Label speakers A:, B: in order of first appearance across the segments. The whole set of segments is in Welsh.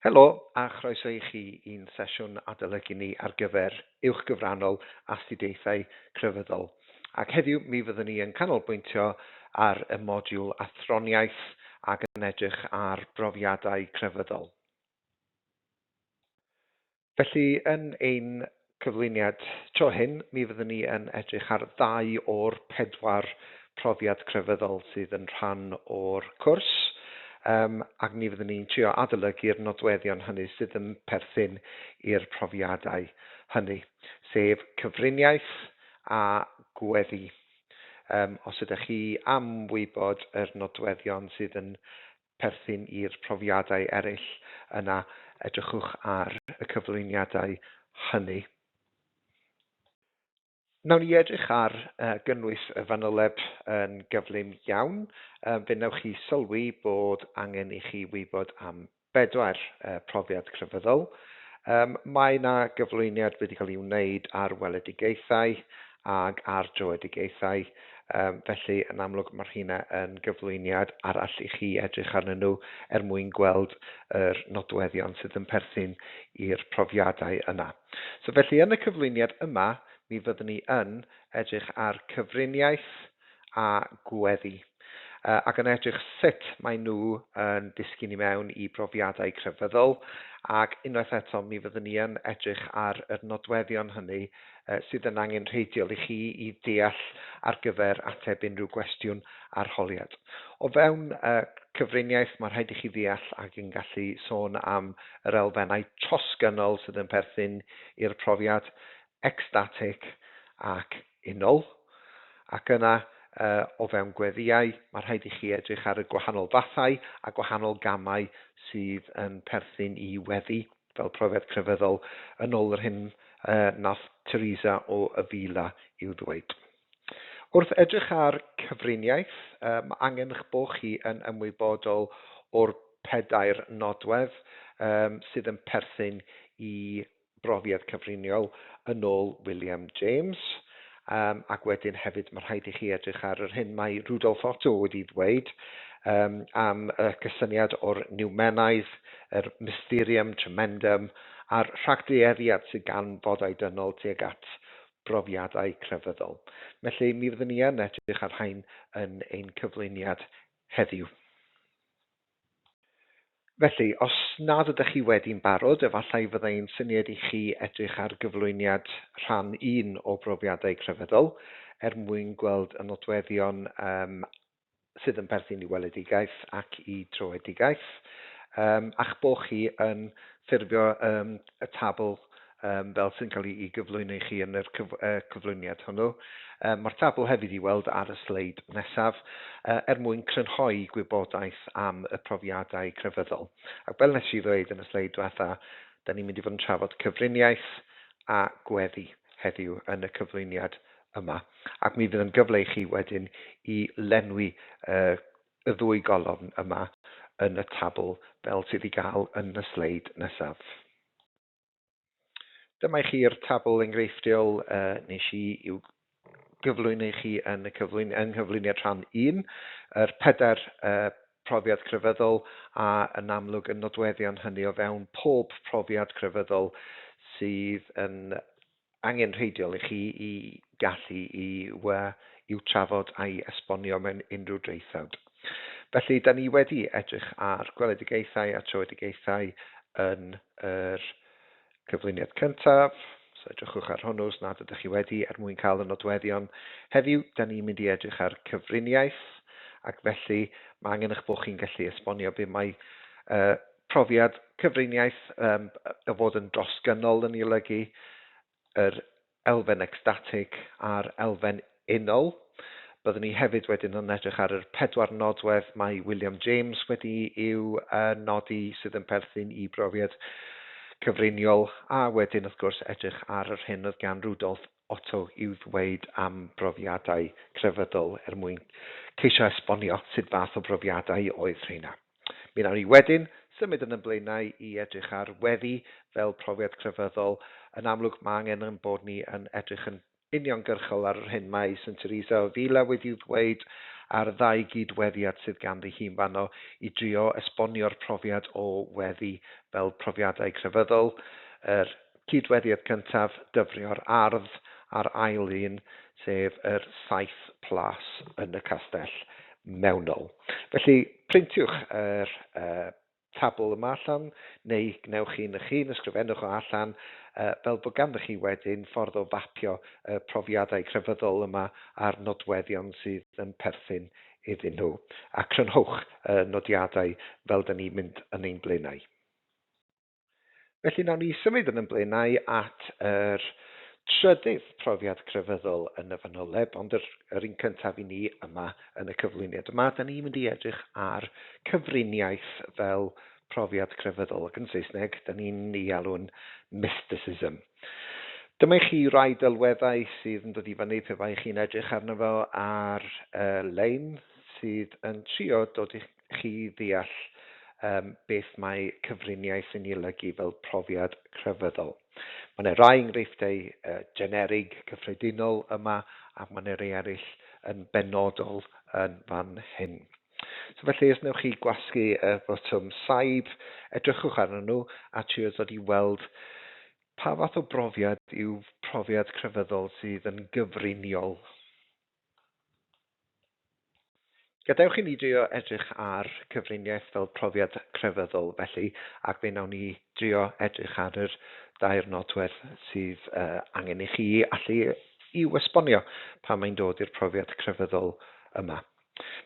A: Helo a chroeso i chi i'n sesiwn adolygu ni ar gyfer uwchgyfrannol astudiaethau crefyddol. Ac heddiw mi fyddwn ni yn canolbwyntio ar y modiwl athroniaeth ac yn edrych ar brofiadau crefyddol. Felly, yn ein cyflwyniad tro hyn, mi fyddwn ni yn edrych ar ddau o'r pedwar profiad crefyddol sydd yn rhan o'r cwrs, ac mi fyddwn ni'n trio adolygu'r nodweddion hynny sydd yn perthyn i'r profiadau hynny, sef cyfriniaeth a gweddi. Os ydych chi am wybod yr nodweddion sydd yn perthyn i'r profiadau eraill, yna edrychwch ar y cyflwyniadau hynny. Nawn ni edrych ar gynnwys y fanyleb yn gyflym iawn. Fe wnewch chi sylwi bod angen i chi wybod am bedwar profiad crefyddol. Mae yna gyflwyniad wedi cael ei wneud ar weledigaethau ag ar dröedigaethau, felly yn amlwg mae rheina yn gyflwyniad arall i chi edrych arnyn nhw er mwyn gweld yr nodweddion sydd yn perthyn i'r profiadau yna. So felly yn y cyflwyniad yma, mi fyddwn ni yn edrych ar cyfriniaeth a gweddi, ac yn edrych sut mae nhw yn disgyn i mewn i brofiadau crefyddol, ac unwaith eto mi fyddwn ni yn edrych ar yr nodweddion hynny sydd yn angenrheidiol i chi i ddeall ar gyfer ateb unrhyw gwestiwn arholiad. O fewn cyfriniaeth, mae rhaid i chi ddeall ac yn gallu sôn am yr elfennau trosgynnol sydd yn perthyn i'r profiad, ecstatic ac unol. Ac yna, o fewn gweddïau, mae rhaid i chi edrych ar y gwahanol fathau a gwahanol gamau sydd yn perthyn i weddi fel profiad crefyddol yn ôl yr hyn nath Teresa o Avila i'w ddweud. Wrth edrych ar cyfriniaeth, mae angen eich bod chi yn ymwybodol o'r pedair nodwedd sydd yn perthyn i brofiad cyfriniol yn ôl William James. Ac wedyn hefyd mae rhaid i chi edrych ar yr hyn mae Rudolf Otto wedi ddweud am y cysyniad o'r niwmenaidd, yr mysterium tremendum, a'r rhagdueddiad sydd gan fodau dynol tuag at brofiadau crefyddol. Felly, mi fyddwn ni yn edrych ar rhain yn ein cyflwyniad heddiw. Felly, os nad ydych chi wedi'n barod, efallai fyddai'n syniad i chi edrych ar gyflwyniad rhan 1 o brofiadau crefyddol er mwyn gweld y nodweddion sydd yn perthyn i weledigaeth ac i dröedigaeth, a'ch bod chi yn ffurfio y tabl fel sy'n cael ei gyflwyno i chi yn yr cyflwyniad hwnnw. Mae'r tabl hefyd i weld ar y sleid nesaf er mwyn crynhoi gwybodaeth am y profiadau crefyddol. Ac fel nes i ddweud yn y sleid diwetha, da ni'n mynd i fod yn trafod cyfriniaeth a gweddi heddiw yn y cyflwyniad yma, ac mi fydd yn gyfle i chi wedyn i lenwi y ddwy golofn yma yn y tabl fel sydd i gael yn y sleid nesaf. Dyma i chi'r tabl enghreifftiol nes i i'w gyflwyno i chi yn y cyflwyn, yng nghyflwyniad rhan 1, yr pedair profiad crefyddol a yn amlwg y nodweddion hynny o fewn pob profiad crefyddol sydd yn angenrheidiol i chi i gallu i'w trafod a'i esbonio mewn unrhyw draethawd. Felly, da ni wedi edrych ar gweledigaethau a tröedigaethau yn yr cyflwyniad cyntaf, so edrychwch ar hwnnw os nad ydych chi wedi er mwyn cael y nodweddion. Heddiw, da ni'n mynd i edrych ar cyfriniaeth, ac felly mae angen eich bod chi'n gallu esbonio be mae profiad cyfriniaeth o fod yn drosgynnol yn ei olygu, yr elfen ecstatig a'r elfen unol. Byddwn ni hefyd wedyn yn edrych ar yr pedwar nodwedd mae William James wedi i'w nodi sydd yn perthyn i brofiad cyfriniol, a wedyn wrth gwrs edrych ar yr hyn oedd gan Rudolf Otto i'w ddweud am brofiadau crefyddol er mwyn ceisio esbonio sut fath o brofiadau oedd rheina. Mi wnawn ni wedyn symud yn y blaenau i edrych ar weddi fel profiad crefyddol. Yn amlwg mae angen ein bod ni yn edrych yn uniongyrchol ar yr hyn mae St Teresa o Avila wedi'w ddweud a'r ddau gydweddiad sydd ganddi hi'n fanno i drio esbonio'r profiad o weddi fel profiadau crefyddol. Yr cydweddiad cyntaf, dyfrio'r ardd, a'r ail un, sef yr 7 plas yn y castell mewnol. Felly, printiwch yr tabl yma allan, neu gwnewch un eich hun, ysgrifennwch o allan, fel bod ganddoch chi wedyn ffordd o fapio y profiadau crefyddol yma a'r nodweddion sydd yn perthyn iddyn nhw. A crynhowch y nodiadau fel da ni'n mynd yn ein blaenau. Felly nawn ni symud yn ein blaenau at yr trydydd profiad crefyddol yn y fanyleb, ond yr, yr un cyntaf i ni yma yn y cyflwyniad yma, da ni'n mynd i edrych ar cyfriniaeth fel profiad crefyddol, ac yn Saesneg, da ni'n ei alw'n mysticism. Dyma i chi rai delweddau sydd yn dod i fyny pe bai chi'n edrych arno fo ar lein, sydd yn trio dod i chi ddeall beth mae cyfriniaeth yn ei olygu fel profiad crefyddol. Mae yna rai enghreifftiau generig cyffredinol yma ac mae yna rai eraill yn benodol yn fan hyn. So felly, os wnewch chi gwasgu y botwm saib, edrychwch arnyn nhw a trio dod i weld pa fath o brofiad yw profiad crefyddol sydd yn gyfriniol. Gadewch i ni drio edrych ar cyfriniaeth fel profiad crefyddol felly, ac fe wnawn ni drio edrych ar yr dair nodwedd sydd angen i chi allu i'w esbonio pan mae'n dod i'r profiad crefyddol yma.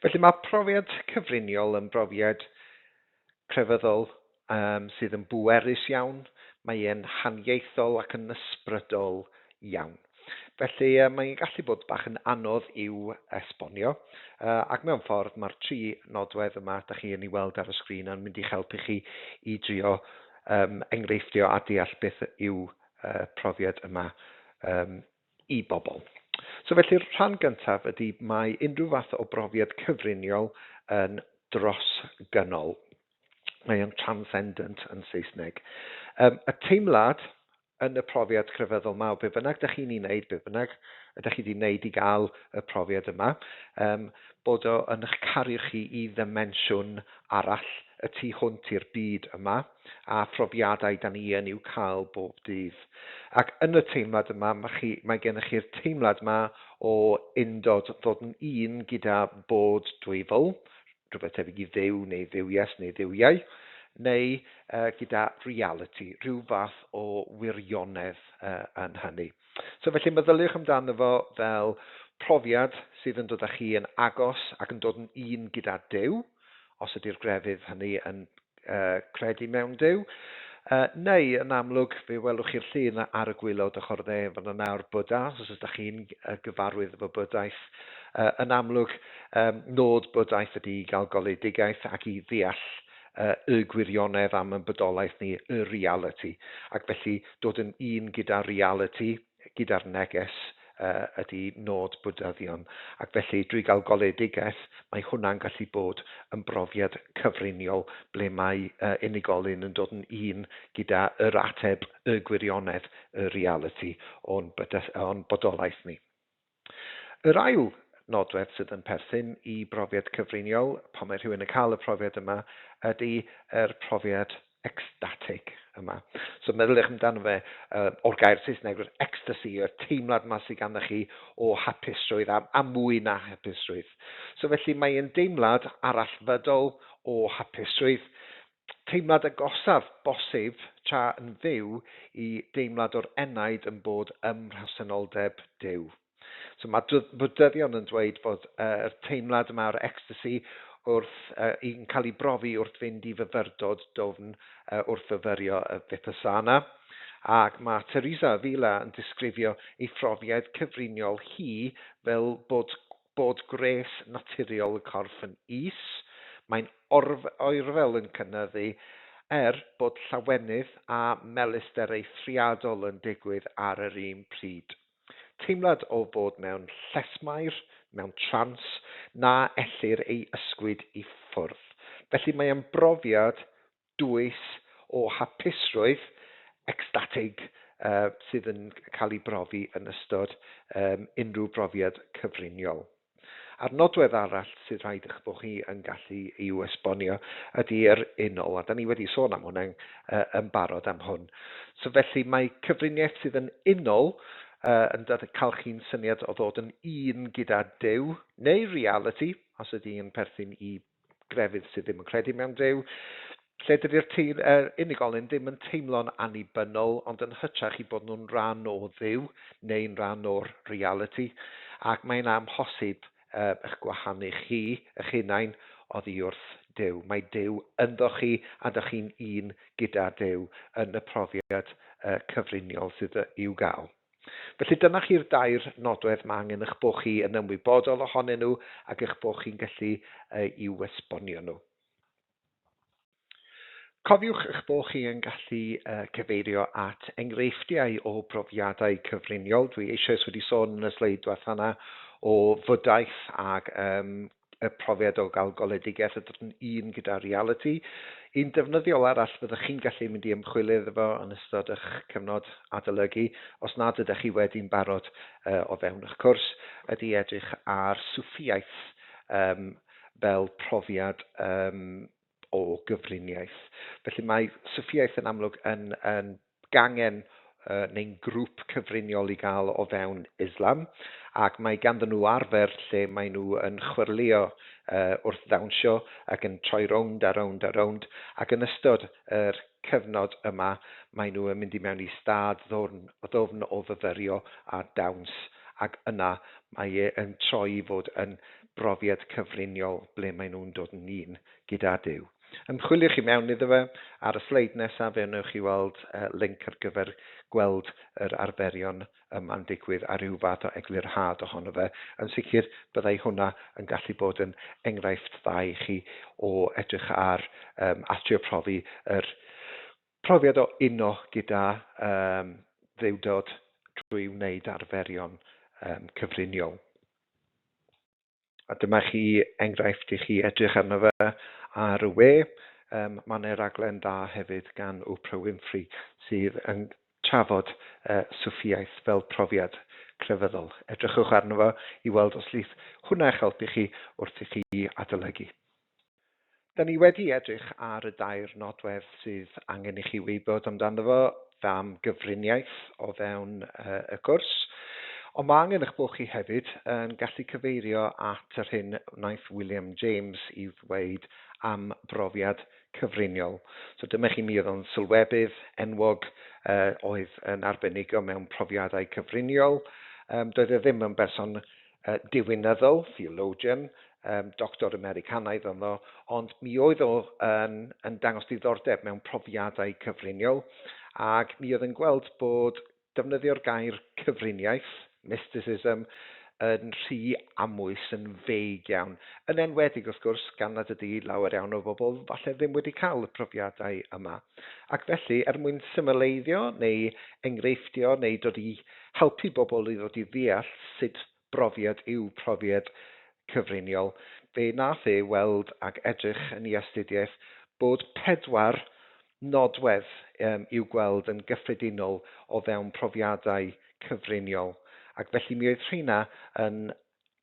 A: Felly mae profiad cyfriniol yn brofiad crefyddol sydd yn bwerus iawn, mae e'n haniaethol ac yn ysbrydol iawn. Felly mae'n gallu bod bach yn anodd i'w esbonio, ac mewn ffordd mae'r tri nodwedd yma da chi yn ei weld ar y sgrin yn mynd i'ch helpu chi i drio enghreifftio a deall beth yw profiad yma i bobl. So felly'r rhan gyntaf ydy mae unrhyw fath o brofiad cyfriniol yn drosgynnol. Mae o'n transcendent yn Saesneg. Y teimlad yn y profiad crefyddol 'ma, o be bynnag dych chi'n ei wneud, be bynnag ydych chi wedi wneud i gael y profiad yma, bod o yn eich cario chi i ddimensiwn arall y tu hwnt i'r byd yma, a phrofiadau da ni yn i'w cael bob dydd. Ac yn y teimlad yma, mae gennych chi'r teimlad yma o undod, ddod yn un gyda bod dwyfol, rhywbeth tebyg i Dduw neu dduwies neu dduwiau, neu gyda reality, rhyw fath o wirionedd yn hynny. So felly meddyliwch amdano fo fel profiad sydd yn dod â chi yn agos ac yn dod yn un gyda Duw, os ydy'r grefydd hynny yn credu mewn Duw, neu yn amlwg fe welwch chi'r llun ar y gwaelod ochr dde fan yna o'r Bwdha, os ydych chi'n gyfarwydd efo Bwdhaeth. Yn amlwg, nod Bwdhaeth ydy i gael goleuedigaeth ac i ddeall y gwirionedd am ein bodolaeth ni, y reality. Ac felly dod yn un gyda reality, gyda'r neges, ydy nod Bwdhyddion. Ac felly drwy gael goleuedigaeth, mae hwnna'n gallu bod yn brofiad cyfriniol ble mae unigolyn yn dod yn un gyda yr ateb, y gwirionedd, y reality o'n bodolaeth ni. Yr ail nodwedd sydd yn perthyn i brofiad cyfriniol, pan mae rhywun yn cael y profiad yma, ydy yr profiad ecstatic yma. So meddyliwch amdano fe o'r gair Saesneg, yr ecstasy, yr teimlad yma sydd ganddo chi o hapusrwydd a mwy na hapusrwydd. So felly mae yn deimlad arallfydol o hapusrwydd, teimlad agosaf bosib tra yn fyw i deimlad o'r enaid yn bod ym mhresenoldeb Duw. So mae Bwdhyddion yn dweud bod yr teimlad yma o'r ecstasy wrth yn cael ei brofi wrth fynd i fyfyrdod dwfn wrth fyfyrio y Vipassana. Ac mae Teresa Avila yn disgrifio ei phrofiad cyfriniol hi fel bod gwres naturiol y corff yn is, mae'n oerfel yn cynyddu, er bod llawenydd a melyster eithriadol yn digwydd ar yr un pryd. Teimlad o fod mewn llesmair, mewn trans, na ellir ei ysgwyd i ffwrdd. Felly mae yn brofiad dwys o hapusrwydd ecstatig sydd yn cael ei brofi yn ystod unrhyw brofiad cyfriniol. A'r nodwedd arall sydd rhaid eich bod chi yn gallu i'w esbonio ydy yr unol, a da ni wedi sôn am hwnna'n yn barod am hwn. So felly mae cyfriniaeth sydd yn unol yn dod, cael chi'n syniad o ddod yn un gyda Duw, neu reality, os ydy yn perthyn i grefydd sydd ddim yn credu mewn Duw, lle dydy'r unigolyn ddim yn teimlo'n annibynnol, ond yn hytrach i bod nhw'n rhan o Dduw neu'n rhan o'r reality, ac mae'n amhosib eich gwahanu chi, eich hunain, oddi wrth Duw. Mae Duw ynddo chi a dych chi'n un gyda Duw yn y profiad cyfriniol sydd i'w gael. Felly dyna chi'r dair nodwedd mae angen eich bod chi yn ymwybodol ohonyn nhw ac eich bod chi'n gallu i'w esbonio nhw. Cofiwch eich bod chi yn gallu cyfeirio at enghreifftiau o brofiadau cyfriniol. Dwi eisoes wedi sôn yn y sleid diwetha yna o Fwdaeth ac y profiad o gael goledigaeth a dod yn un gyda realiti. Un defnyddiol arall fyddwch chi'n gallu mynd i ymchwilio iddo fo yn ystod eich cyfnod adolygu, os nad ydych chi wedi'n barod o fewn eich cwrs, ydy edrych ar Swffiaeth fel profiad o gyfriniaeth. Felly mae Swffiaeth yn amlwg yn gangen neu'n grŵp cyfriniol i gael o fewn Islam, ac mae ganddyn nhw arfer lle maen nhw yn chwyrlïo wrth ddawnsio ac yn troi rownd a rownd a rownd, ac yn ystod yr cyfnod yma maen nhw yn mynd i mewn i stad ddwfn o fyfyrio a dawns, ac yna mae e yn troi i fod yn brofiad cyfriniol ble maen nhw'n dod yn un gyda Duw. Ymchwiliwch i mewn iddo fe. Ar y sleid nesaf fe wnewch chi weld link ar gyfer gweld yr arferion yma'n digwydd a rhyw fath o eglurhad ohono fe. Yn sicr byddai hwnna yn gallu bod yn enghraifft dda i chi o edrych ar a trio profi yr profiad o uno gyda dduwdod drwy wneud arferion cyfriniol. A dyma chi enghraifft i chi edrych arno fe ar y we. Mae yna raglen dda hefyd gan Oprah Winfrey sydd yn trafod Swffiaeth fel profiad crefyddol. Edrychwch arno fo i weld os lith hwnna eich helpu chi wrth i chi adolygu. Da ni wedi edrych ar y dair nodwedd sydd angen i chi wybod amdano fo am gyfriniaeth o fewn y cwrs, ond mae angen eich bod chi hefyd yn gallu cyfeirio at yr hyn wnaeth William James i ddweud am brofiad cyfriniol. So dyma chi mi oedd o'n sylwebydd enwog oedd yn arbenigo mewn profiadau cyfriniol. Doedd e ddim yn berson diwinyddol, theologian, doctor Americanaidd oedd o, ond mi oedd o yn dangos diddordeb mewn profiadau cyfriniol, ac mi oedd yn gweld bod defnyddio'r gair cyfriniaeth, mysticism, yn rhy amwys, yn vague iawn. Yn enwedig, wrth gwrs, gan nad ydy lawer iawn o bobl falle ddim wedi cael y profiadau yma. Ac felly, er mwyn symleiddio neu enghreifftio neu dod i helpu bobl i ddod i ddeall sut brofiad yw profiad cyfriniol, fe nath e weld ac edrych yn ei astudiaeth bod pedwar nodwedd i'w gweld yn gyffredinol o fewn profiadau cyfriniol, ac felly mi oedd rheina yn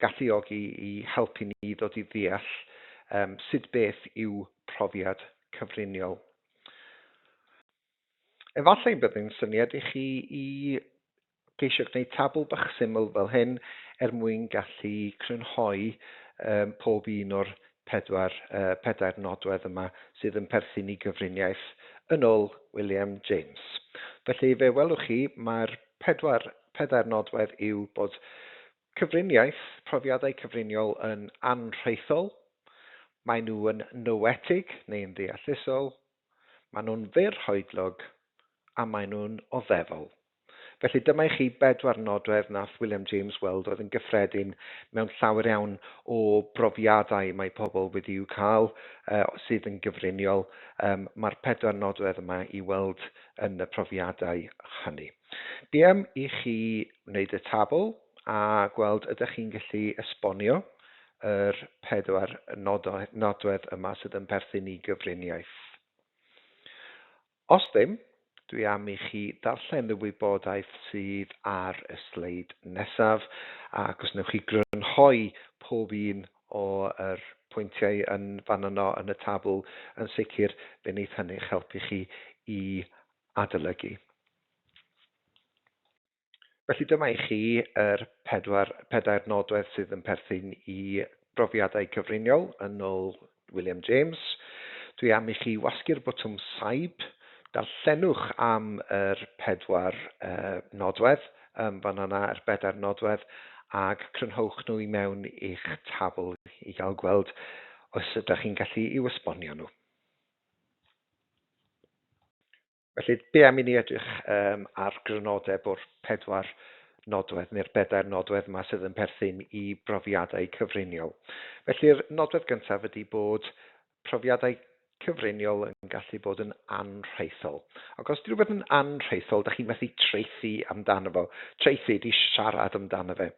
A: galluogi i helpu ni ddod i ddeall sut beth yw profiad cyfriniol. Efallai byddai'n syniad i chi i geisio gwneud tabl bach syml fel hyn er mwyn gallu crynhoi pob un o'r pedair nodwedd yma sydd yn perthyn i gyfriniaeth yn ôl William James. Felly fe welwch chi mae'r pedair nodwedd yw bod cyfriniaeth, profiadau cyfriniol yn anrhaethol, maen nhw yn noetig neu'n ddeallusol, Maen nhw'n fyrhoedlog a maen nhw'n oddefol. Felly dyma i chi bedwar nodwedd nath William James weld oedd yn gyffredin mewn llawer iawn o brofiadau mae pobl wedi'u cael sydd yn gyfriniol. Mae'r pedwar nodwedd yma i weld yn y profiadau hynny. Be am i chi wneud y tabl a gweld ydych chi'n gallu esbonio yr pedwar nodwedd yma sydd yn perthyn i gyfriniaeth. Os ddim, Dwi am i chi ddarllen y wybodaeth sydd ar y sleid nesaf, ac os wnewch chi grynhoi pob un o'r pwyntiau yn fan yno yn y tabl, yn sicr fe wneith hynny'ch helpu chi i adolygu. Felly dyma i chi yr pedwar, pedair nodwedd sydd yn perthyn i brofiadau cyfriniol yn ôl William James. Dwi am i chi wasgu'r botwm saib, darllenwch am yr pedwar nodwedd, fan yna, yr bedair nodwedd, ac crynhowch nhw i mewn i'ch tabl i gael gweld os ydych chi'n gallu i'w esbonio nhw. Felly, be am i ni edrych ar grynodeb o'r pedwar nodwedd neu'r bedair nodwedd yma sydd yn perthyn i brofiadau cyfriniol. Felly'r nodwedd gyntaf ydy bod profiadau cyfriniol yn gallu bod yn anrhaethol. Ac os 'di rhywbeth yn anrhaethol, da chi'n methu traethu amdano fo. Traethu ydy siarad amdano fe.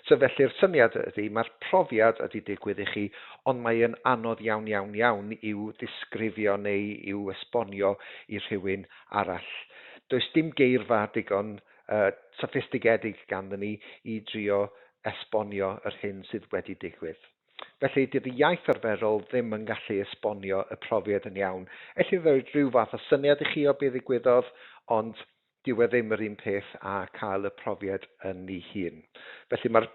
A: So felly'r syniad ydy, mae'r profiad ydy digwydd i chi, ond mae yn anodd iawn, iawn, iawn i'w ddisgrifio neu i'w esbonio i rhywun arall. Does dim geirfa digon soffistigedig ganddyn ni i drio esbonio yr hyn sydd wedi digwydd. Felly, dydy iaith arferol ddim yn gallu esbonio y profiad yn iawn. Ellir rhoi rhyw fath o syniad i chi o beth ddigwyddodd, ond dyw e ddim yr un peth â cael y profiad yn ei hun. Felly mae'r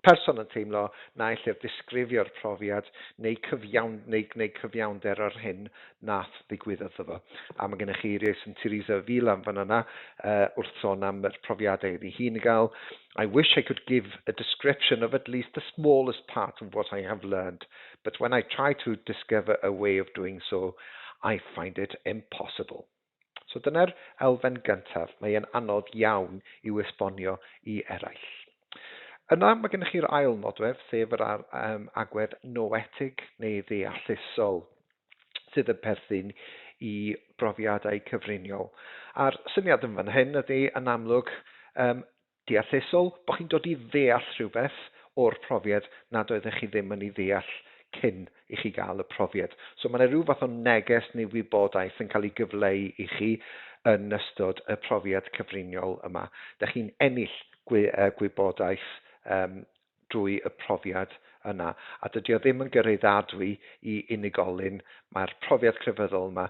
A: person yn teimlo na ellir disgrifio'r profiad neu cyfiawn, neu gwneud cyfiawnder o'r hyn nath ddigwyddodd iddo fo. A mae gennych chi eiriau St Teresa of Avila yn fan yna wrth sôn am yr profiadau iddi hi'n gael. "I wish I could give a description of at least the smallest part of what I have learned, but when I try to discover a way of doing so, I find it impossible." So dyna'r elfen gyntaf. Mae e'n anodd iawn i'w esbonio i eraill. Yna mae gennych chi'r ail nodwedd, sef yr agwedd noetig neu ddeallusol sydd yn perthyn i brofiadau cyfriniol. A'r syniad yn fan hyn ydy, yn amlwg, deallusol, bod chi'n dod i ddeall rhywbeth o'r profiad nad oeddech chi ddim yn ei ddeall cyn i chi gael y profiad. So mae yna rhyw fath o neges neu wybodaeth yn cael ei gyfleu i chi yn ystod y profiad cyfriniol yma. Da chi'n ennill gwybodaeth drwy y profiad yna. A dydy o ddim yn gyraeddadwy i unigolyn. Mae'r profiad crefyddol yma,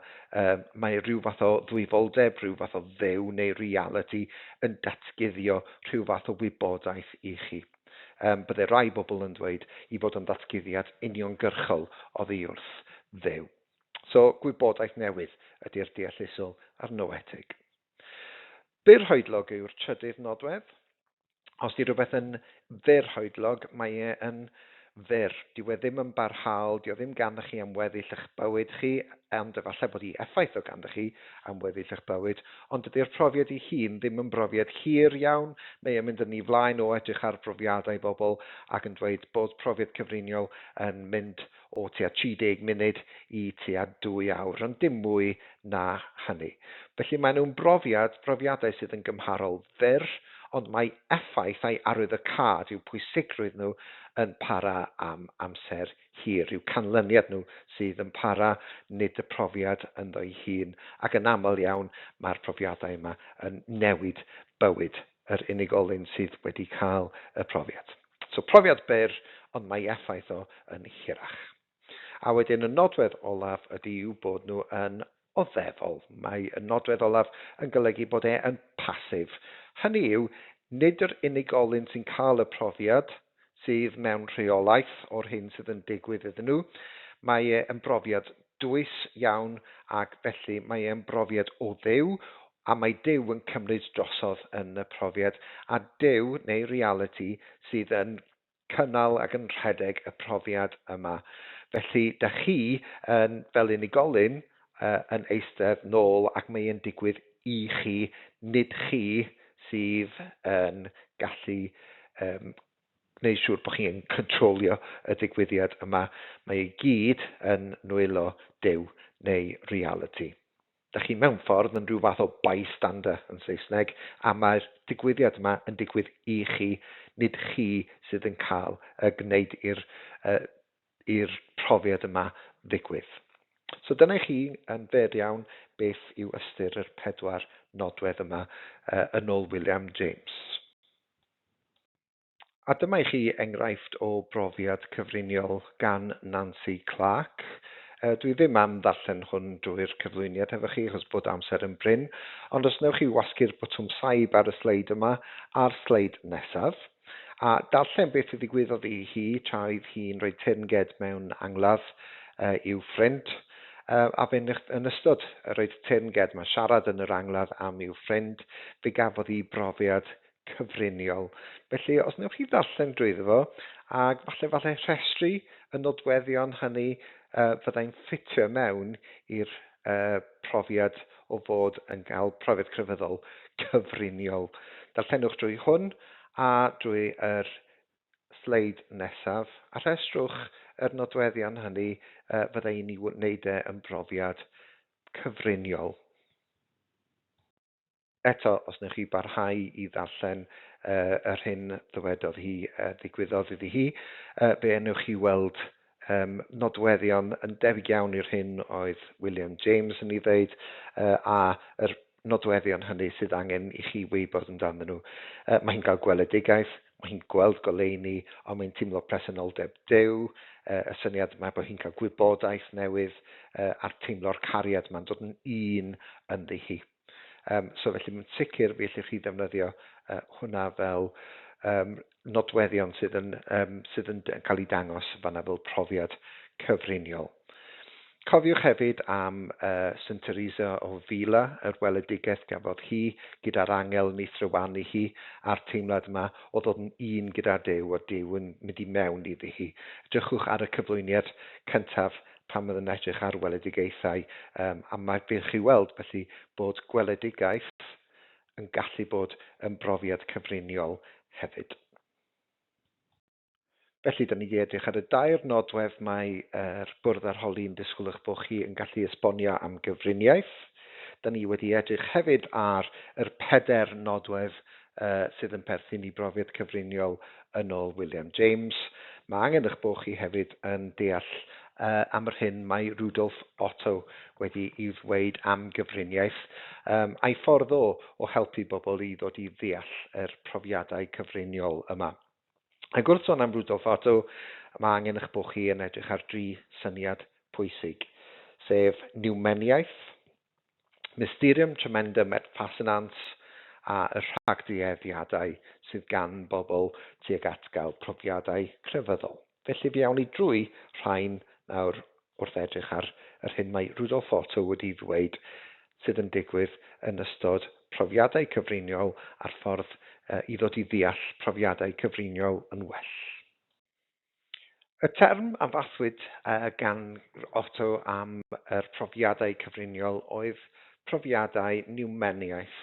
A: mae rhyw fath o ddwyfoldeb, rhyw fath o Dduw neu reality yn datguddio rhyw fath o wybodaeth i chi. Bydde rai bobl yn dweud i fod yn ddatguddiad uniongyrchol oddi wrth Dduw. So, gwybodaeth newydd ydy'r deallusol a'r noetig. Byrhoedlog yw'r trydydd nodwedd. Os di rhywbeth yn fyrhoedlog, mae e yn fyr. Dyw e ddim yn barhaol, dio ddim ganddo chi am weddill eich bywyd chi, ond efallai bod ei effaith o ganddo chi am weddill eich bywyd, ond dydy'r profiad ei hun ddim yn brofiad hir iawn. Mae e'n mynd yn ei flaen o edrych ar brofiadau bobl ac yn dweud bod profiad cyfriniol yn mynd o tua 30 munud i tua 2 awr, ond dim mwy na hynny. Felly maen nhw'n brofiad, brofiadau sydd yn gymharol fyr, ond mae effaith a'i arwyddocâd i'w pwysigrwydd nhw yn para am amser hir. Yw canlyniad nhw sydd yn para, nid y profiad ynddo'i hun. Ac yn aml iawn mae'r profiadau yma yn newid bywyd yr unigolyn sydd wedi cael y profiad. So profiad byr, ond mae effaith o yn hirach. A wedyn y nodwedd olaf ydy i'w bod nhw yn oddefol. Mae y nodwedd olaf yn golygu bod e yn pasif. Hynny yw, nid yr unigolyn sy'n cael y profiad sydd mewn rheolaeth o'r hyn sydd yn digwydd iddyn nhw. Mae e yn brofiad dwys iawn ac felly mae e'n brofiad o Dduw, a mae Duw yn cymryd drosodd yn y profiad, a Duw neu reality sydd yn cynnal ac yn rhedeg y profiad yma. Felly, da chi yn, fel unigolyn, yn eistedd nôl ac mae e'n digwydd i chi, nid chi sydd yn gallu gwneud siŵr bod chi'n controlio y digwyddiad yma. Mae ei gyd yn nwylo Duw neu reality. Da chi mewn ffordd yn rhyw fath o bystander yn Saesneg, a mae'r digwyddiad yma yn digwydd i chi, nid chi sydd yn cael y gwneud i'r profiad yma ddigwydd. So dyna i chi yn fyr iawn beth yw ystyr yr pedwar nodwedd yma yn ôl William James. A dyma i chi enghraifft o brofiad cyfriniol gan Nancy Clark. Dwi ddim am ddarllen hwn drwy'r cyflwyniad efo chi achos bod amser yn brin, ond os wnewch chi wasgu'r botwm saib ar y sleid yma a'r sleid nesaf, a darllen beth ddigwyddodd i hi tra oedd hi'n rhoi teyrnged mewn angladd i'w ffrind, a fe yn ystod rhoid teyrnged, mae siarad yn yr angladd am i'w ffrind, fe gafodd hi brofiad cyfriniol. Felly, os wnewch chi ddarllen drwyddo fo, ac falle rhestru y nodweddion hynny fyddai'n ffitio mewn i'r profiad o fod yn cael profiad crefyddol cyfriniol. Darllenwch drwy hwn a drwy yr sleid nesaf, a rhestrwch yr nodweddion hynny fyddai'n ei wneud e yn brofiad cyfriniol. Eto, os wnewch chi barhau i ddarllen yr hyn ddywedodd hi, ddigwyddodd iddi hi, fe wnewch chi weld nodweddion yn debyg iawn i'r hyn oedd William James yn ei ddeud, a yr nodweddion hynny sydd angen i chi wybod amdanyn nhw. Mae hi'n cael gweledigaeth, mae hi'n gweld goleuni, ond mae'n teimlo presenoldeb Duw, y syniad yma bod hi'n cael gwybodaeth newydd, a'r teimlo'r cariad ma'n dod yn un ynddi hi. So felly mae'n sicr fe allwch chi ddefnyddio hwnna fel nodweddion sydd yn cael ei dangos fanna fel profiad cyfriniol. Cofiwch hefyd am St Teresa o Avila, yr weledigaeth gafodd hi gyda'r angel yn ei thrywanu hi, a'r teimlad yma o ddod yn un gyda Duw, o Duw yn mynd i mewn iddi hi. Edrychwch ar y cyflwyniad cyntaf pan fydd yn edrych ar weledigaethau, a mae fe chi weld felly bod gweledigaeth yn gallu bod yn brofiad cyfriniol hefyd. Felly, da ni wedi edrych ar y dair nodwedd mae'r bwrdd arholi'n disgwyl eich bod chi yn gallu esbonio am gyfriniaeth. Da ni wedi edrych hefyd ar yr pedair nodwedd sydd yn perthyn i brofiad cyfriniol yn ôl William James. Mae angen eich bod chi hefyd yn deall am yr hyn mae Rudolf Otto wedi ei ddweud am gyfriniaeth, a'i ffordd o helpu bobl i ddod i ddeall yr profiadau cyfriniol yma. Ac wrth sôn am Rudolf Otto, mae angen eich bod chi yn edrych ar dri syniad pwysig, sef niwmeniaeth, mysterium tremendum et fascinans, a y rhagdueddiadau sydd gan bobl tuag at gael profiadau crefyddol. Felly fe awn ni drwy rhain nawr wrth edrych ar yr hyn mae Rudolf Otto wedi ddweud sydd yn digwydd yn ystod profiadau cyfriniol a'r ffordd i ddod i ddeall profiadau cyfriniol yn well. Y term a fathwyd gan Otto am yr profiadau cyfriniol oedd profiadau niwmeniaeth.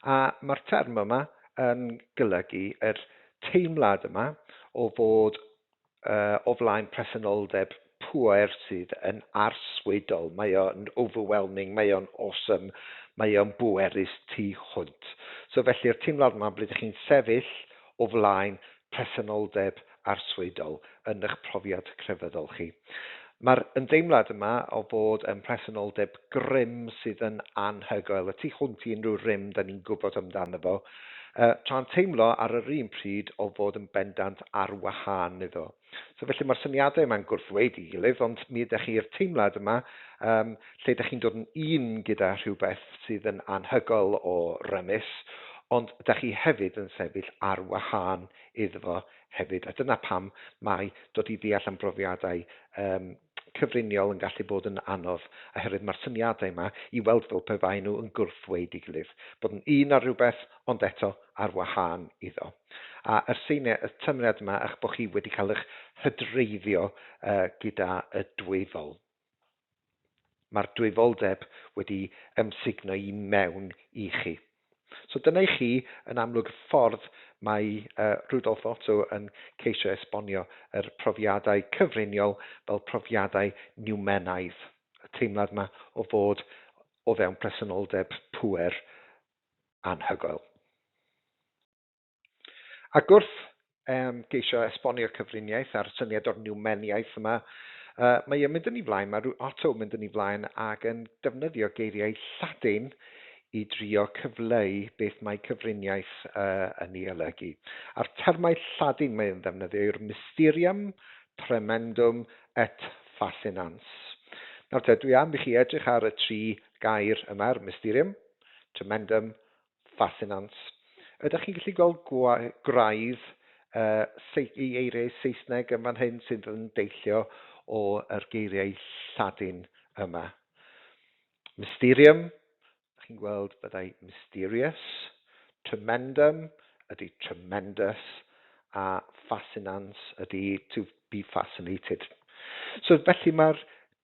A: A mae'r term yma yn golygu yr teimlad yma o fod o flaen presenoldeb pŵer sydd yn arswydol. Mae o'n overwhelming, mae o'n awesome, mae o'n bwerus tu hwnt. So felly'r teimlad yma ble ydych chi'n sefyll o flaen presenoldeb arswydol yn eich profiad crefyddol chi. Mae'r ymdeimlad yma o fod yn presenoldeb grym sydd yn anhygoel, y tu hwnt i unrhyw rym da ni'n gwybod amdano fo, tra'n teimlo ar yr un pryd o fod yn bendant ar wahân iddo. So felly mae'r syniadau yma'n gwrthweud i gilydd, ond mi ydych chi'r teimlad yma lle ydych chi'n dod yn un gyda rhywbeth sydd yn anhygoel o rymus, ond ydych chi hefyd yn sefyll ar wahân iddo fo hefyd. A dyna pam mae dod i ddeall am brofiadau cyfriniol yn gallu bod yn anodd, oherwydd mae'r syniadau yma i weld fel pe bai nhw yn gwrthweud i gilydd, bod yn un ar rhywbeth, ond eto ar wahân iddo. A yr syniad, y teimlad yma eich bod chi wedi cael eich hydreiddio gyda y dwyfol. Mae'r dwyfoldeb wedi ymsugno i mewn i chi. So dyna i chi yn amlwg ffordd mae Rudolf Otto yn ceisio esbonio yr profiadau cyfriniol fel profiadau niwmenaidd, y teimlad yma o fod o fewn presenoldeb pŵer anhygoel. Ac wrth geisio esbonio cyfriniaeth a'r syniad o'r niwmeniaeth yma, Mae e'n mynd yn ei flaen, mae Otto yn mynd yn ei flaen ac yn defnyddio geiriau Lladin i drio cyfleu beth mae cyfriniaeth yn ei olygu. A'r termau Lladin mae'n ddefnyddio yw'r mysterium, tremendum et fascinans. Nawr te, dwi am i chi edrych ar y tri gair yma, yr mysterium, tremendum, fascinans. Ydych chi'n gallu gweld graidd i eiriau Saesneg yn fan hyn sydd yn deillio o'r geiriau Lladin yma? Mysterium, chi'n gweld byddai mysterious, tremendum ydy tremendous, a fascinans ydy to be fascinated. So felly mae'r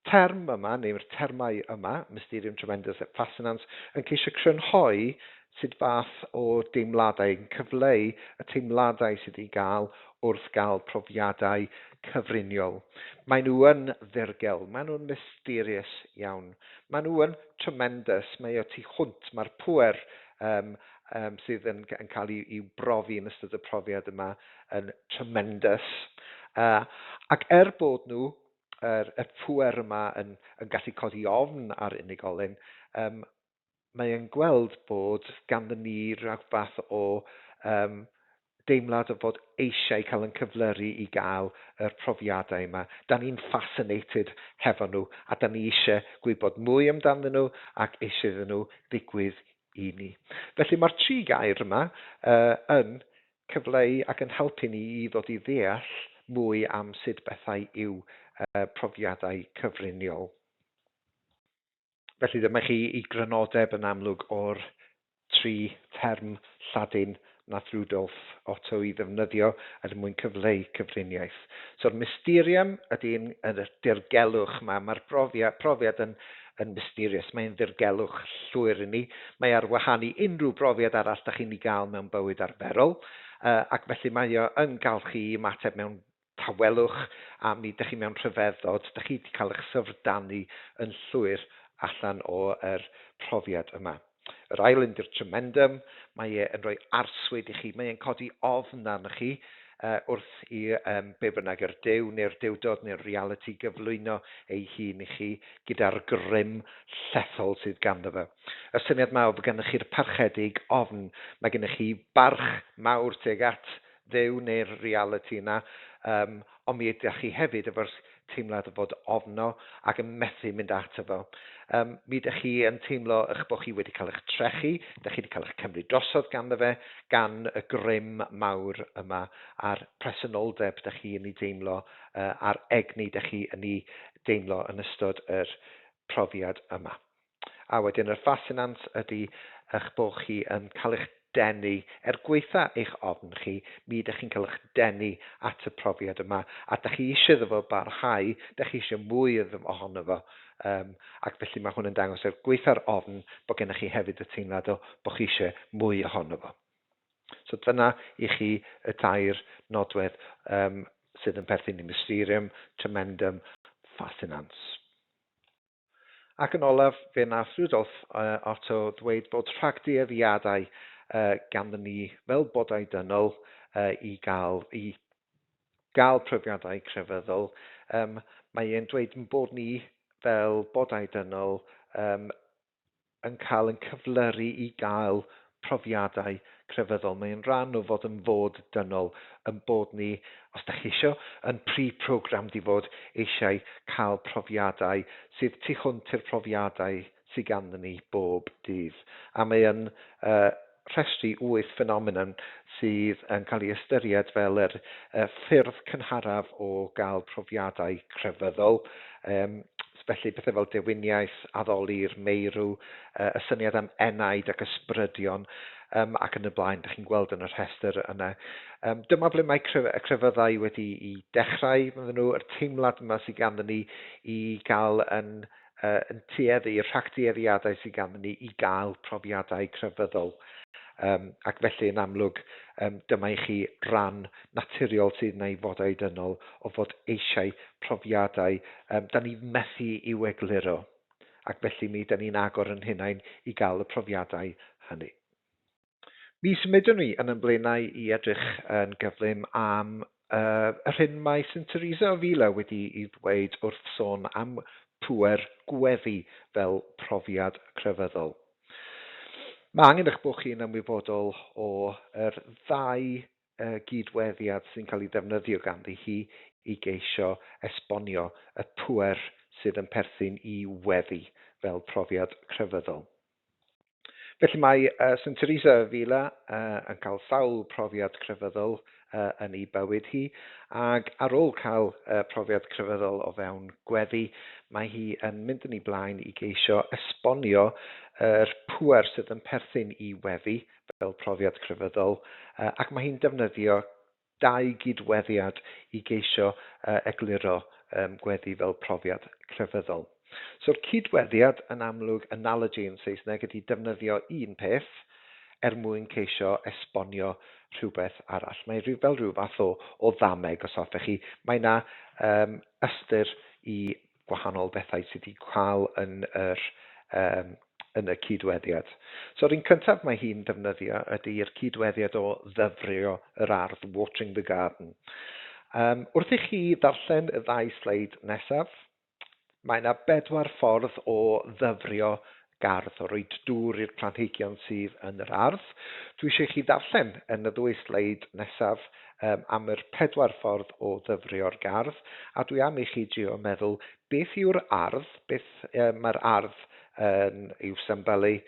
A: term yma, neu'r termau yma, mysterium, tremendous et fascinans, yn ceisio crynhoi sut fath o deimladau, yn cyfleu y teimladau sydd i gael wrth gael profiadau cyfriniol. Maen nhw yn ddirgel, maen nhw'n mysterious iawn. Maen nhw yn tremendous, mae o tu hwnt, mae'r pŵer sydd yn cael ei brofi yn ystod y profiad yma yn tremendous. Ac er bod nhw, y pŵer yma yn gallu codi ofn ar unigolyn, mae e'n gweld bod ganddyn ni rhywbeth o deimlad o fod eisiau cael yn cyflyru i gael yr profiadau yma. Da ni'n fascinated hefo nhw a da ni eisiau gwybod mwy amdanyn nhw ac eisiau iddyn nhw ddigwydd i ni. Felly mae'r tri gair yma yn cyfleu ac yn helpu ni i ddod i ddeall mwy am sut bethau yw profiadau cyfriniol. Felly dyma chi i grynodeb yn amlwg o'r tri term Lladin nath Rudolf Otto i ddefnyddio er mwyn cyfleu cyfriniaeth. So'r mysterium ydy'n y dirgelwch yma. Mae'r profiad yn mysterious, mae'n ddirgelwch llwyr i ni. Mae ar wahân i unrhyw brofiad arall da chi'n ei gael mewn bywyd arferol, ac felly mae o yn gael chi ymateb mewn tawelwch, a mi ydych chi mewn rhyfeddod, da chi wedi cael eich syfrdanu yn llwyr allan o'r profiad yma. Yr ail un di'r tremendum, mae e yn rhoi arswyd i chi, mae e'n codi ofn arnoch chi wrth i be bynnag yr Duw neu'r duwdod neu'r reality gyflwyno ei hun i chi gyda'r grym llethol sydd ganddo fe. Y syniad mawr bod gennych chi'r parchedig ofn, mae gennych chi barch mawr tuag at Dduw neu'r reality yna, ond mi ydych chi hefyd efo'r teimlad o fod ofno ac yn methu mynd ato fo. Mi ydych chi yn teimlo eich bod chi wedi cael eich trechu, ydych chi wedi cael eich cymryd drosodd ganddo fe, gan y grym mawr yma a'r presenoldeb ydych chi yn ei deimlo, a'r egni ydych chi yn ei deimlo yn ystod yr profiad yma. A wedyn yr fascinans ydy eich bod chi yn cael eich denu, er gwaetha eich ofn chi, mi ydych chi'n cael eich denu at y profiad yma, a ydych chi eisiau iddo fo barhau, ydych chi eisiau mwy ohono fo, ac felly mae hwn yn dangos er gwaetha'r ofn bod gennych chi hefyd y teimlad o bod chi eisiau mwy ohono fo. So dyna i chi y tair nodwedd sydd yn perthyn i mysterium, tremendum, fascinans. Ac yn olaf, fe nath Rudolf Otto ddweud bod rhagdueddiadau ganddyn ni fel bodau dynol i gael profiadau crefyddol. Mae e'n dweud bod ni fel bodau dynol yn cael yn cyflyru i gael profiadau crefyddol. Mae'n rhan o fod yn fod dynol, yn bod ni, os da chi isio, yn pre-programmed i fod eisiau cael profiadau sydd tu hwnt i'r profiadau sydd ganddyn ni bob dydd. A mae yn rhestru 8 ffenomenon sydd yn cael ei ystyried fel yr ffyrdd cynharaf o gael profiadau crefyddol. Felly pethau fel dewiniaeth, addoli'r meirw, y syniad am enaid ac ysbrydion, ac yn y blaen, dych chi'n gweld yn y rhestr yna. Dyma ble mae y crefyddau wedi i dechrau, fydden nhw, yr teimlad yma sydd ganddyn ni i gael yn tueddu, i'r rhagdueddiadau sydd ganddyn ni i gael profiadau crefyddol. Ac felly yn amlwg, dyma i chi ran naturiol sydd yna i fodau dynol o fod eisiau profiadau da ni methu i'w egluro. Ac felly mi da ni'n agor yn hunain i gael y profiadau hynny. Mi symudwn ni yn y blaenau i edrych yn gyflym am yr hyn mae St Teresa o Avila wedi ei ddweud wrth sôn am pŵer gweddi fel profiad crefyddol. Mae angen eich bod chi'n ymwybodol o yr ddau gydweddiad sy'n cael ei ddefnyddio ganddi hi i geisio esbonio y pŵer sydd yn perthyn i weddi fel profiad crefyddol. Felly mae St Teresa Avila yn cael sawl profiad crefyddol yn ei bywyd hi, ac ar ôl cael profiad crefyddol o fewn gweddi, mae hi yn mynd yn ei blaen i geisio esbonio yr pŵer sydd yn perthyn i weddi fel profiad crefyddol, ac mae hi'n defnyddio dau gydweddiad i geisio egluro gweddi fel profiad crefyddol. So'r cydweddiad yn amlwg, analogy yn Saesneg, ydy defnyddio un peth er mwyn ceisio esbonio rhywbeth arall. Mae rhyw, fel rhyw fath o ddameg, os hoffech chi. Mae yna ystyr i gwahanol bethau sydd wedi cael yn y cydweddiad. So'r un cyntaf mae hi'n defnyddio ydy'r cydweddiad o ddyfrio yr ardd, watering the garden. Wrth i chi ddarllen y ddau sleid nesaf, mae yna bedwar ffordd o ddyfrio gardd, o roid dŵr i'r planhigion sydd yn yr ardd. Dwi eisiau i chi ddarllen yn y ddwy sleid nesaf am yr pedwar ffordd o ddyfrio'r gardd, a dwi am i chi drio meddwl beth yw'r ardd, beth mae'r ardd yn i'w symbylu,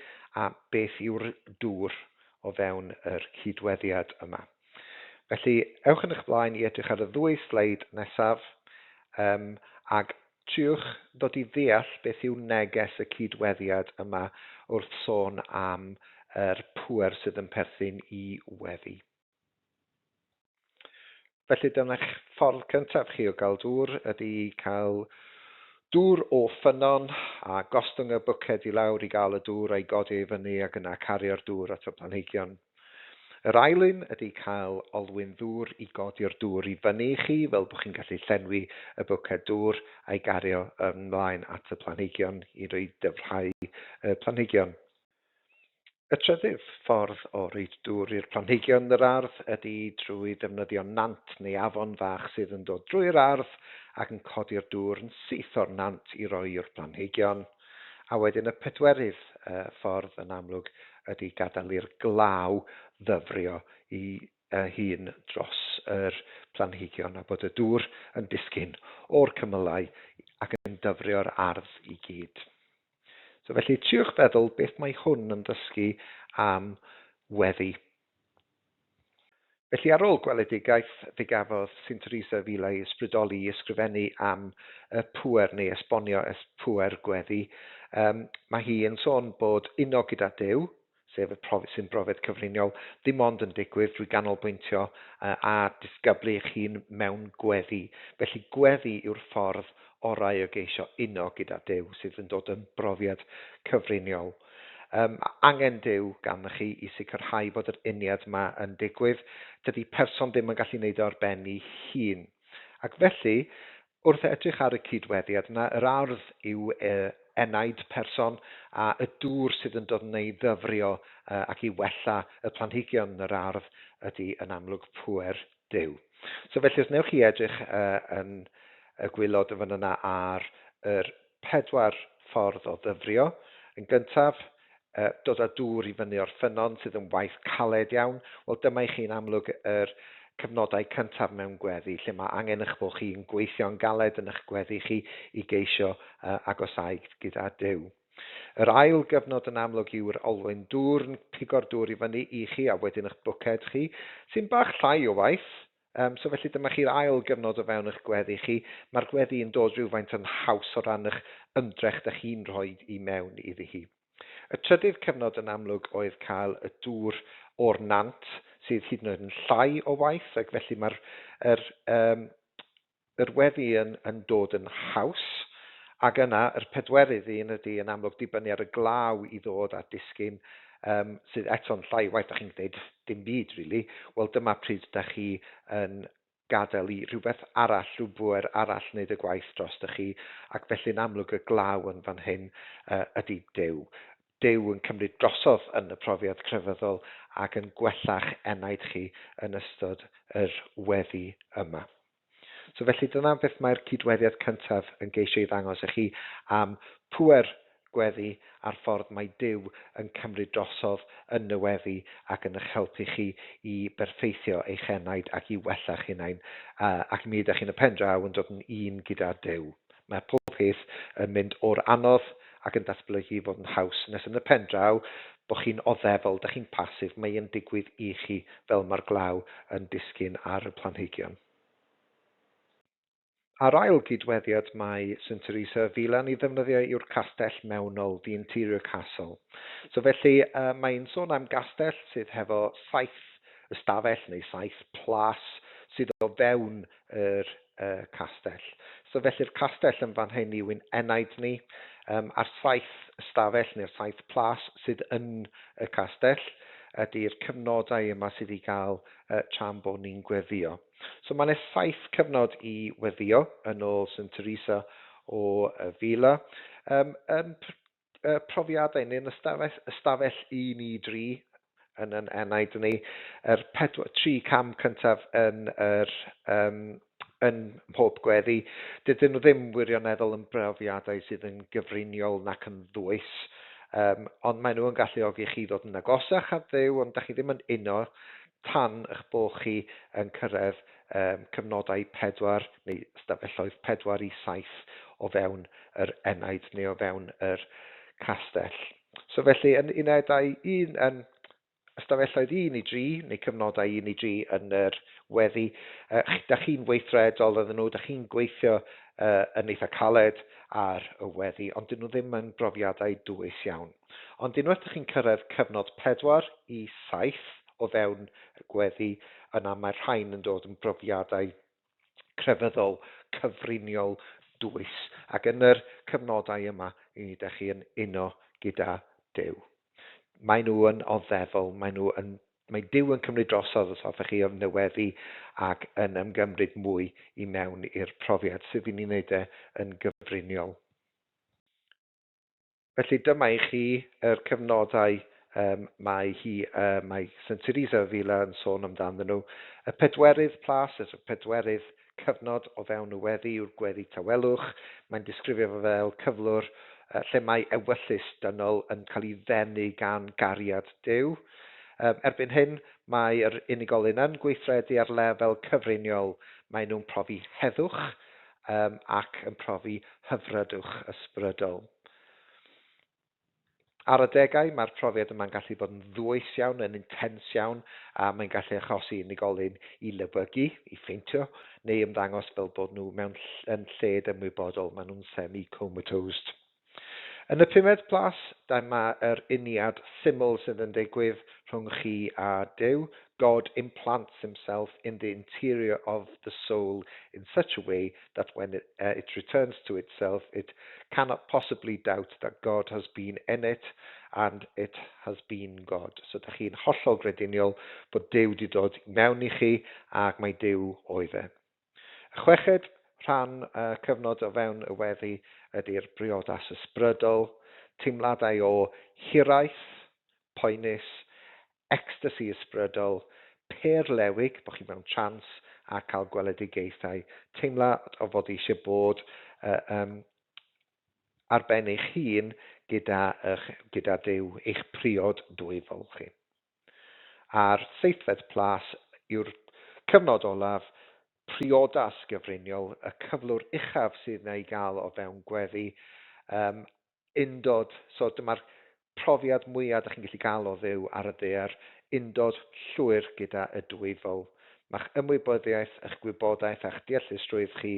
A: a beth yw'r dŵr o fewn yr cydweddiad yma. Felly, ewch yn eich blaen i edrych ar y ddwy sleid nesaf, ac triwch ddod i ddeall beth yw neges y cydweddiad yma wrth sôn am yr pŵer sydd yn perthyn i weddi. Felly dyna'ch ffordd cyntaf chi o gael dŵr ydy cael dŵr o ffynnon a gostwng y bwced i lawr i gael y dŵr a'i godi i fyny ac yna cario'r dŵr at y planhigion. Yr ail un ydy cael olwyn ddŵr i godi'r dŵr i fyny i chi fel bod chi'n gallu llenwi y bwced dŵr a'i gario ymlaen at y planhigion i roi dyfrhau y planhigion. Y trydydd ffordd o roid dŵr i'r planhigion yn yr ardd ydy drwy ddefnyddio nant neu afon fach sydd yn dod drwy'r ardd ac yn codi'r dŵr yn syth o'r nant i roi i'r planhigion. A wedyn y pedwerydd ffordd yn amlwg ydy gadael i'r glaw ddyfrio i hun dros yr planhigion a bod y dŵr yn disgyn o'r cymylau ac yn dyfrio'r ardd i gyd. So felly triwch feddwl beth mae hwn yn ddysgu am weddi. Felly ar ôl gweledigaeth, fe gafodd St Teresa Avila ei ysbrydoli i ysgrifennu am y pŵer neu esbonio es pŵer gweddi. Mae hi yn sôn bod uno gyda Duw, sef y profi, sy'n brofiad cyfriniol, ddim ond yn digwydd drwy ganolbwyntio a disgyblu eich hun mewn gweddi. Felly gweddi yw'r ffordd orau o geisio uno gyda Duw, sydd yn dod yn brofiad cyfriniol. Angen Duw ganddo chi i sicrhau bod yr uniad yma yn digwydd. Dydy person ddim yn gallu wneud o ar ben ei hun. Ac felly, wrth edrych ar y cydweddiad yna, yr ardd yw enaid person a y dŵr sydd yn dod yn ei ddyfrio ac i wella y planhigion yn yr ardd ydy yn amlwg pŵer Duw. So felly, os wnewch chi edrych yn y gwaelod yn fan yna ar yr pedwar ffordd o ddyfrio, yn gyntaf, dod â dŵr i fyny o'r ffynnon sydd yn waith caled iawn, wel dyma i chi'n amlwg yr cyfnodau cyntaf mewn gweddi, lle mae angen eich bod chi'n gweithio'n galed yn eich gweddi chi i geisio agosáu gyda Duw. Yr ail gyfnod yn amlwg yw'r olwyn dŵr yn pigo'r dŵr i fyny i chi a wedyn eich bwced chi, sy'n bach llai o waith. So felly dyma chi'r ail gyfnod o fewn eich gweddi chi. Mae'r gweddi yn dod rhywfaint yn haws o ran eich ymdrech dych chi'n rhoi i mewn iddi hi. Y trydydd cyfnod yn amlwg oedd cael y dŵr o'r nant, sydd hyd yn oed yn llai o waith, ac felly mae'r yr, yr weddi yn dod yn haws. Ac yna, yr pedwerydd un ydy yn amlwg dibynnu ar y glaw i ddod a disgyn, sydd eto'n llai waith, da chi'n gwneud dim byd, really. Wel, dyma pryd da chi yn gadael i rhywbeth arall, rhyw bŵer arall wneud y gwaith dros chi, ac felly'n amlwg y glaw yn fan hyn ydy Duw. Duw yn cymryd drosodd yn y profiad crefyddol ac yn gwella'ch enaid chi yn ystod yr weddi yma. So felly dyna beth mae'r cydweddiad cyntaf yn geisio ei ddangos i chi am pŵer gweddi a'r ffordd mae Duw yn cymryd drosodd yn y weddi ac yn eich helpu chi i berffeithio eich enaid ac i wella'ch hunain, ac mi ydych chi'n y pen draw yn dod yn un gyda Duw. Mae pob peth yn mynd o'r anodd ac yn datblygu i fod yn haws nes yn y pen draw bod chi'n oddefol, dych chi'n pasif, mae e'n digwydd i chi fel mae'r glaw yn disgyn ar y planhigion. A'r ail gydweddiad mae St Teresa Avila yn ei ddefnyddio yw'r castell mewnol, the interior castle. So felly mae'n sôn am gastell sydd hefo saith ystafell neu saith plas sydd o fewn yr castell. So felly'r castell yn fan hyn yw'n enaid ni, a'r saith ystafell neu'r saith plas sydd yn y castell ydy'r cyfnodau yma sydd i gael tra'n bod ni'n gweddio. So mae yna saith cyfnod i weddio yn ôl St Teresa o Avila. Yn profiadau neu'n ystafell 1 i 3 yn yn enaid ni, yr pedwar, tri cam cyntaf yn yr yn mhob gweddi, dydyn nhw ddim wirioneddol yn brofiadau sydd yn gyfriniol nac yn ddwys, ond maen nhw yn galluogi chi ddod yn agosach at Dduw, ond da chi ddim yn uno tan eich bod chi yn cyrraedd cyfnodau 4 neu ystafelloedd 4 i 7 o fewn yr enaid neu o fewn yr castell. So felly yn unedau 1 yn ystafelloedd 1 i 3 neu cyfnodau 1 i 3 yn yr weddi, da chi'n weithredol ydyn nhw, da chi'n gweithio yn eitha caled ar y weddi, ond dyn nhw ddim yn brofiadau dwys iawn. Ond unwaith ydych chi'n cyrraedd cyfnod 4 i 7 o fewn y gweddi, yna mae'r rhain yn dod yn brofiadau crefyddol, cyfriniol, dwys. Ac yn yr cyfnodau yma, i ni ydych chi yn uno gyda Duw. Maen nhw yn oddefol, maen nhw yn, mae Duw yn cymryd drosodd os hoffech chi yn y weddi ac yn ymgymryd mwy i mewn i'r profiad sydd i ni'n wneud e yn gyfriniol. Felly dyma i chi yr cyfnodau mae hi, mae St Teresa Avila yn sôn amdanyn nhw. Y pedwerydd plas, y pedwerydd cyfnod o fewn y weddi yw'r gweddi tawelwch. Mae'n disgrifio fo fel cyflwr lle mae ewyllys dynol yn cael ei ddenu gan gariad Duw. Erbyn hyn, mae yr unigolyn yn gweithredu ar lefel cyfriniol. Maen nhw'n profi heddwch ac yn profi hyfrydwch ysbrydol. Ar adegau, mae'r profiad yma'n gallu bod yn ddwys iawn, yn intens iawn, a mae'n gallu achosi unigolyn i lewygu, i ffeintio, neu ymddangos fel bod nhw mewn yn lled ymwybodol, maen nhw'n semi-comatosed. Yn y pumed plas, dyma yr uniad syml sydd yn digwydd rhwng chi a Duw. God implants himself in the interior of the soul in such a way that when it returns to itself, it cannot possibly doubt that God has been in it and it has been God. So da chi'n hollol grediniol bod Duw wedi dod mewn i chi ac mae Duw oedd e. Y chweched rhan cyfnod o fewn y weddi ydy'r briodas ysbrydol, teimladau o hiraeth, poenus, ecstasi ysbrydol, pêr lewig, bod chi mewn trance a cael gweledigaethau, teimlad o fod eisiau bod ar ben eich hun gyda Duw, eich priod dwyfol chi. A'r seithfed plas yw'r cyfnod olaf, priodas gyfriniol, y cyflwr uchaf sydd yna i gael o fewn gweddi, undod, so dyma'r profiad mwyaf ydych chi'n gallu gael o Dduw ar y ddaear, undod llwyr gyda y dwyfol. Mae'ch ymwybyddiaeth, eich gwybodaeth a'ch deallusrwydd chi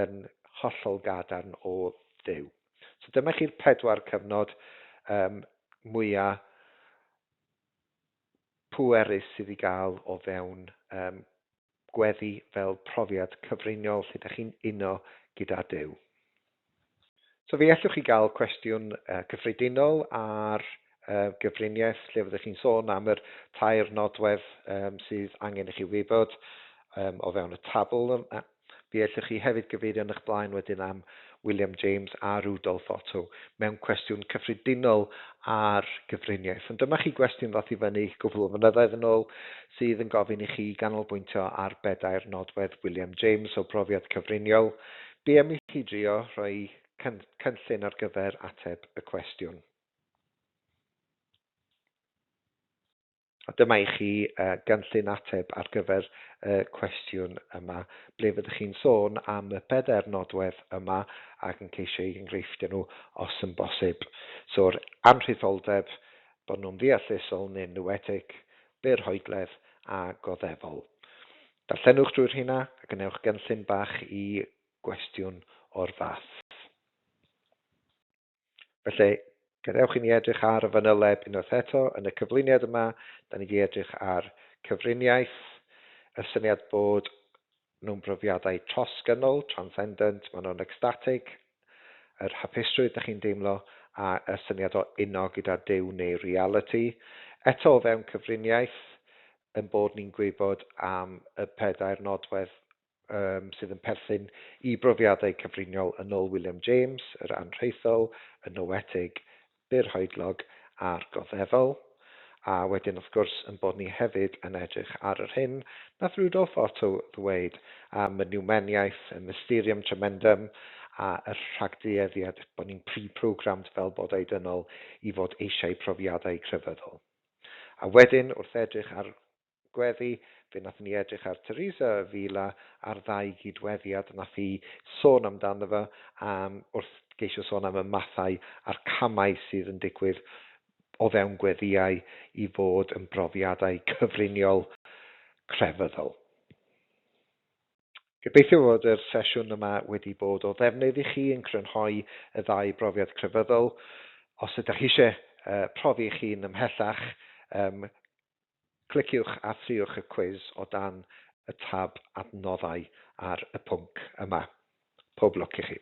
A: yn hollol gadarn o Dduw. So dyma chi'r pedwar cyfnod mwyaf pwerus sydd i gael o fewn gweddi fel profiad cyfriniol lle ydych chi'n uno gyda Duw. So fe allwch chi gael cwestiwn cyffredinol ar gyfriniaeth lle fyddwch chi'n sôn am yr tair nodwedd sydd angen i chi wybod o fewn y tabl. Fe allwch chi hefyd gyfeirio yn eich blaen wedyn am William James a Rudolf Otto mewn cwestiwn cyffredinol ar gyfriniaeth. Ond dyma chi gwestiwn ddoth i fyny gwpl o flynyddoedd yn ôl sydd yn gofyn i chi ganolbwyntio ar bedair nodwedd William James o brofiad cyfriniol. Be am i chi drio rhoi cynllun ar gyfer ateb y cwestiwn? A dyma i chi gynllun ateb ar gyfer y cwestiwn yma, ble fyddwch chi'n sôn am y bedair nodwedd yma ac yn ceisio eu enghreifftiau nhw os yn bosib. So'r anrhaetholdeb, bod nhw'n ddeallusol neu'n noetic, byrhoedledd a goddefol. Darllenwch drwy'r hynna a gwnewch gynllun bach i gwestiwn o'r fath. Felly, gadewch i ni edrych ar y fanyleb unwaith eto. Yn y cyflwyniad yma, da ni wedi edrych ar cyfriniaeth, y syniad bod nhw'n brofiadau trosgynnol, transcendent, maen nhw'n ecstatic, yr hapusrwydd da chi'n deimlo, a y syniad o uno gyda Duw neu reality. Eto o fewn cyfriniaeth, yn bod ni'n gwybod am y pedair nodwedd sydd yn perthyn i brofiadau cyfriniol yn ôl William James, yr anrhaethol, y noetig, byrhoedlog a'r goddefol. A wedyn, wrth gwrs, yn bod ni hefyd yn edrych ar yr hyn nath Rudolf Otto ddweud am y niwmeniaeth, y mysterium tremendum, a y rhagdueddiad bod ni'n pre-programmed fel bodau dynol i fod eisiau profiadau crefyddol. A wedyn, wrth edrych ar gweddi, fe nathon ni edrych ar Teresa Avila a'r ddau gydweddiad nath hi sôn amdano fo, wrth geisio sôn am y mathau a'r camau sydd yn digwydd o fewn gweddïau i fod yn brofiadau cyfriniol crefyddol. Gobeithio fod yr sesiwn yma wedi bod o ddefnydd i chi yn crynhoi y ddau brofiad crefyddol. Os ydych chi eisiau profi eich hun ymhellach, cliciwch a thriwch y cwis o dan y tab adnoddau ar y pwnc yma. Pob lwc i chi.